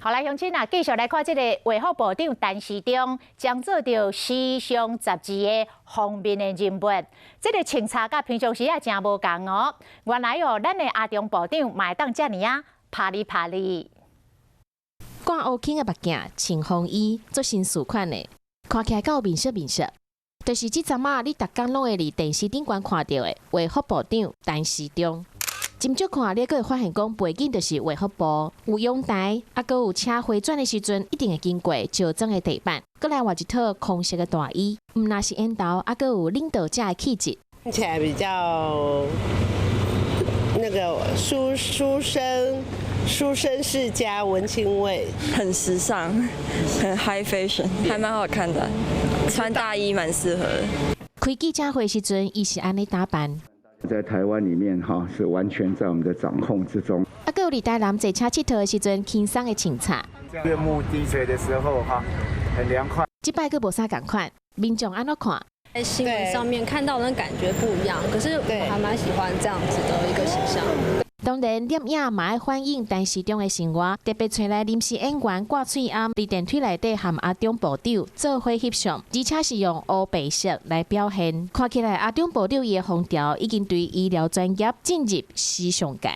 好來，鄉親啊，繼續來看這個衛福部長陳時中將做著時尚雜誌的封面的人物。這個穿插佮平常時也誠無仝哦。原來哦，咱的阿中部長嘛會當遮爾仔拍哩拍哩。掛烏青的目鏡，穿風衣，做紳士款的，看起來夠面熟面熟。就是這陣仔，你逐工攏會佇電視頂懸看著的衛福部長陳時中。真少看，你閣會發現講背景就是衛福部，有陽台，啊，閣有車迴轉的時陣，一定會經過石磚的地板，閣來換一套空色的大衣，毋但是緣投，啊，閣有領導者的氣質。看起來比較那個書生世家文青味，很時尚，很 high fashion，還蠻好看的，穿大衣蠻適合的。開記者會時陣，伊是按呢打扮。在台灣裡面，哈，是完全在我們的掌控之中。啊，閣有佇台南坐車𨑨迌的時陣，輕鬆的穿插。夜幕低垂的時候，哈，很涼快。這擺閣無啥仝款，民眾按怎看？在新聞上面看到的感覺不一樣，可是我還蠻喜歡這樣子的一個形象。當然，攝影嘛愛反映陳時中的生活，特別揣來臨時演員掛喙罨，佇電梯內底和阿中部長做伙翕相，而且是用烏白色來表現，看起來阿中部長伊的風調已經對醫療專業進入時尚界。